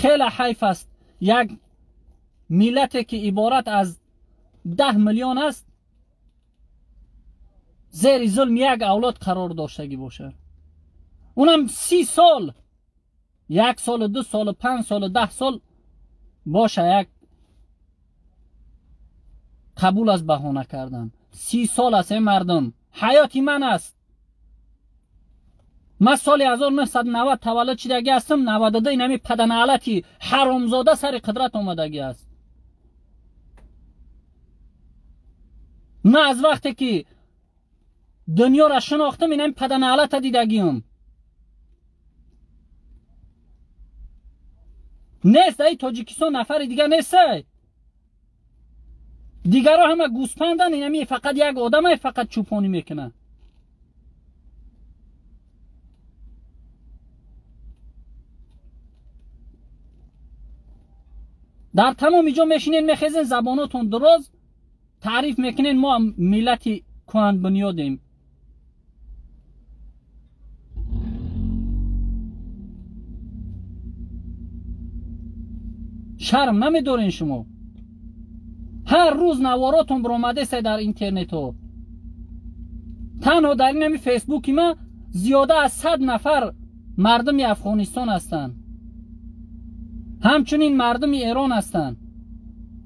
Хеле ҳайф аст, як миллате ки иборат аз 10 миллион аст, зери зулм як авлод қарор доштагӣ бошад. Унам 30 сол, 1 сол, 2 сол, 5 сол, 10 сол боша, як қабул аз баҳона кардан. 30 сол аст, эй мардум, ҳаёти ман аст. Ман соли 1990 таваллуд шудагӣ ҳастам, 92 инами паданаалати ҳаромзода сари қудрат омадагӣ аст. Ман аз вақте ки дунёро шинохтам, инами паданаалата дидагиам. Нест ай Тоҷикистон нафари дига нестай. Дигаро ҳама гӯспандан, инами фақат як одамай фақат чӯпонӣ мекунад. Дар тамоми ҷо мешинен, мехезен, забонотон дароз таъриф мекунен, мо миллати кӯҳанбунёдем. Шарм намедорен шумо? Ҳар рӯз наворотон баромадеста дар интернетҳо. Танҳо дар ин ҳами фейсбуки ма зиёда аз 100 нафар мардуми Афғонистон ҳастанд, ҳамчунин мардуми Эрон ҳастанд,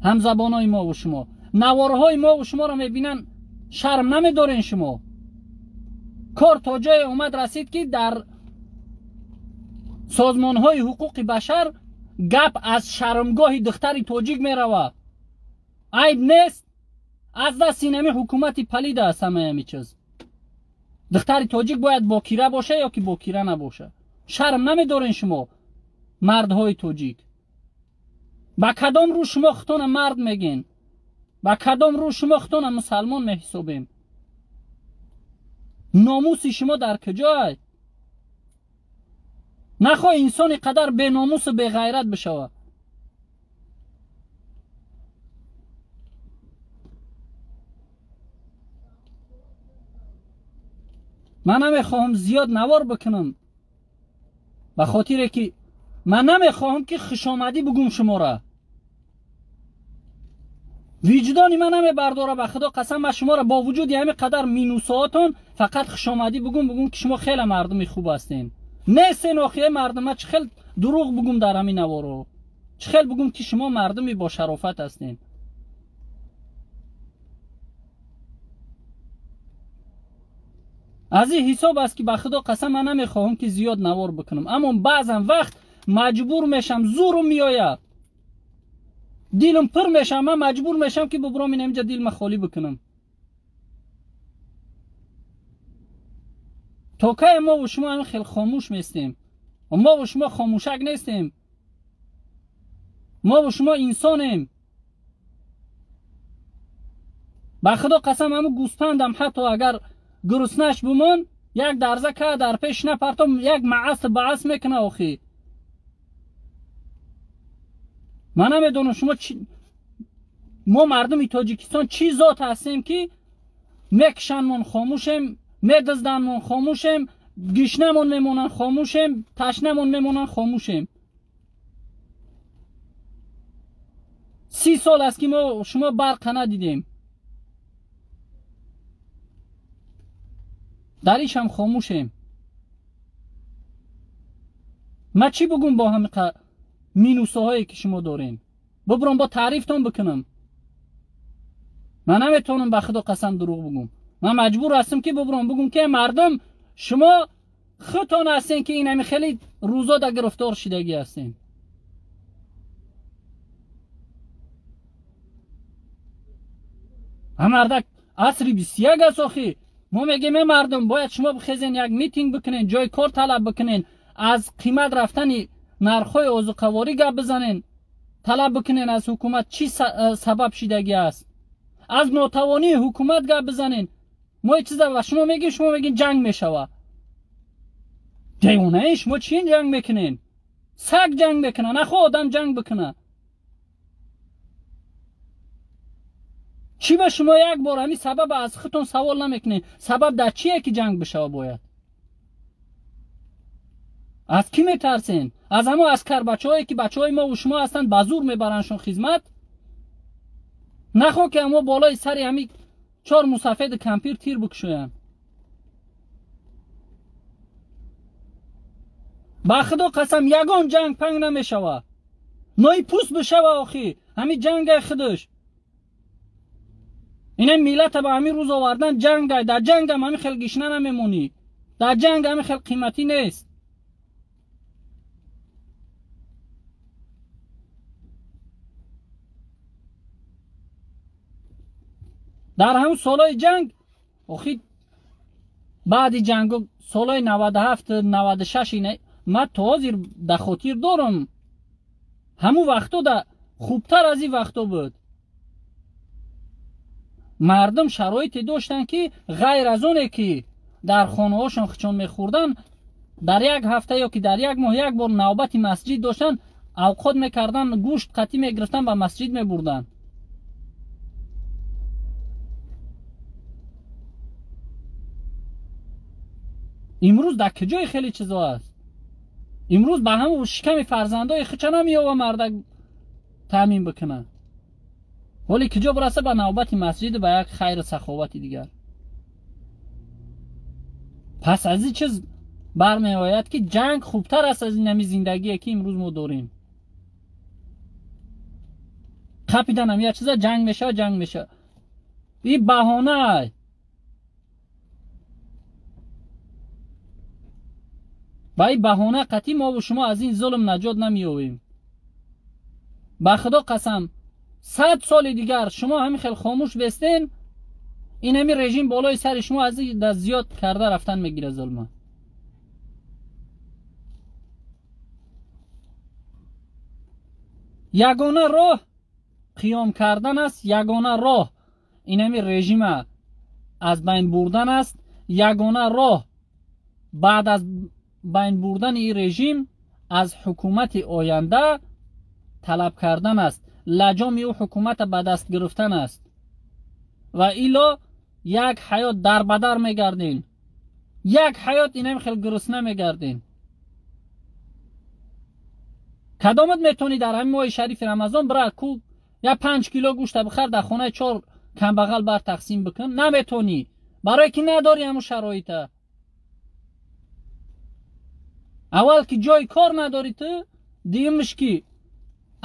ҳамзабонои мо ва шумо. Наворҳои мо ва шуморо мебинанд, шарм намедорен шумо? Кор то ҷое омад расид, ки дар созмонҳои ҳуқуқи башар гап аз шармгоҳи духтари тоҷик меравад. Айб нест, аз дасти инами ҳукумати палида аст ҳамаи ҳами чиз. Духтари тоҷик бояд бокира боша ё ки бокира набоша? Шарм намедорен шумо, мардҳои тоҷик? Ба кадом рӯ шумо худтона мард меген? Ба кадом рӯ шумо худтона мусалмон меҳисобем? Номуси шумо дар куҷоай? Нахоҳ инсони қадар беномусу беғайрат бишавад. Ман намехоҳам зиёд навор бикунам, ба хотире ки ман намехоҳам ки хушомадӣ бугум шумора. Виҷдони ман намебардора, ба худо қасам, ман шуморо бо вуҷуди ҳамин қадар минусоатон фақат хушомадӣ бугум, бугум ки шумо хеле мардуми хуб ҳастен. Нестен охие мардум, ман чӣ хел дурӯғ бугум дар ҳамин наворо? Чӣ хел бугум ки шумо мардуми бошарофат ҳастен? Аз ин ҳисоб аст ки ба худо қасам ман намехоҳам ки зиёд навор бикунам, аммо баъзан вақт маҷбур мешам, зурум меояд, дилам пур мешам, ман маҷбур мешам ки бубурам инамҷа дилма холӣ бикунам. То кай мо ва шумо ҳамин хел хомӯш местем? Мо ва шумо хомӯшак нестем, мо ва шумо инсонем. Ба худо қасам ҳамун гӯспандам ҳатто агар гуруснаш бумон, як дарза ка дар пеш напартом, як маъас баъас мекуна. Охи ман намедонам шумо мо мардуми Тоҷикистон чӣ зот ҳастем ки мекушанмон хомӯшем, медизданмон хомӯшем, гишнамон мемонанд хомӯшем, ташнамон мемонанд хомӯшем. 30 сол аст ки мо шумо барқа надидем, дар ишам хомӯшем. Ман чӣ бугум бо ҳамин минусҳое ки шумо дорем? Бубурам бо таърифтон бикунам? Ман наметавонам ба худо қасам дурӯғ бугум. Ман маҷбур ҳастам ки бубурам бугум ки мардум шумо худтон ҳастен ки инами хеле рӯзо да гирифтор шидагӣ ҳастен. Мардак асри 21 аст охи. Мо мегем э мардум, бояд шумо бихезен, як митинг бикунен, ҷои кор талаб бикунен, аз қимат рафтани нархҳои озуқаворӣ гап бизанен, талаб бикунен аз ҳукумат чӣ сабаб шидагӣ аст, аз нотавонии ҳукумат гап бизанен. Мо ин чиза ва шумо мегем, шумо мегин ҷанг мешава. Девонаи шумо чӣ ҷанг мекунен? Саг ҷанг мекуна, нахо одам ҷанг бикуна. Чӣ ба шумо як бор ҳамин сабаб аз худтон савол намекунед? Сабаб дар чие ки ҷанг бишава бояд? Аз кӣ метарсен? Аз ҳамо аскар бачаҳое ки бачаҳои мо ва шумо ҳастанд, ба зур мебарандшон хизмат. Нахо ки ҳамо болои сари ҳами чор мусафеди кампир тир бикушоянд. Ба худо қасам, ягон ҷанг панг намешава. Нои пӯст бишава охи ҳами ҷангай худаш. Ина миллата ба ҳамин рӯз овардан ҷангай. Дар ҷангам ҳамин хел гишна намемонӣ. Дар ҷанг ҳамин хел қиматӣ нест. Дар ҳамун солҳои ҷанг, охи баъди ҷанг солҳои 97 96 ман то ҳозир дар хотир дорам, ҳамун вақто да хубтар аз ин вақто буд. Мардум шароите доштанд ки ғайр аз оне ки дар хонаҳошон хичон мехӯрданд, дар як ҳафта ё ки дар як моҳ як бор навбати масҷид доштанд, авқот мекарданд, гӯшт қатӣ мегирифтанд, ба масҷид мебурданд. Имрӯз дар куҷои хеле чизо аст? Имрӯз ба ҳамун шиками фарзандои хича намеёва мардак таъмин бикунад. Ҳоле куҷо бираса ба навбати масҷиду ба як хайру саховати дигар. Пас аз ин чиз бармеояд ки ҷанг хубтар аст аз ин ҳами зиндагие ки имрӯз мо дорем. Қапиданам як чиза ҷанг мешава, ҷанг мешава. Ин баҳона. Ба ин баҳона қатъи мо ва шумо аз ин зулм наҷот намеёбем. Ба худо қасам, 100 соли дигар шумо ҳамин хел хомӯш бестен, ин ҳамин режим болои сари шумо аз ин зиёд карда рафтан мегирад зулма. Ягона роҳ қиём кардан аст, ягона роҳ ин ҳамин режима аз байн бурдан аст, ягона роҳ баъд аз байн бурдани ин режим аз ҳукумати оянда талаб кардан аст, лаҷоми ӯ ҳукумата ба даст гирифтан аст. Ва ило як ҳаёт дарбадар мегарден, як ҳаёт инам хел гурусна мегарден. Кадомат метавонӣ дар ҳамин моҳи шарифи Рамазон бира ку я 5 кило гӯшта бихар, дар хонаи 4 камбағал бар тақсим бикун? Наметавонӣ, барое ки надорӣ ҳамун шароита. Аввал ки ҷои кор надорӣ ту, дуюмаш ки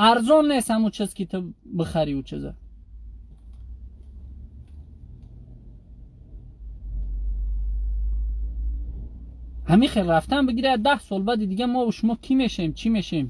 арзон нест ҳамун чиз ки ту бихарӣ ӯ чиза. Ҳамин хел рафтан бигирад 10 сол баъди дига мо шумо кӣ мешем, чӣ мешем?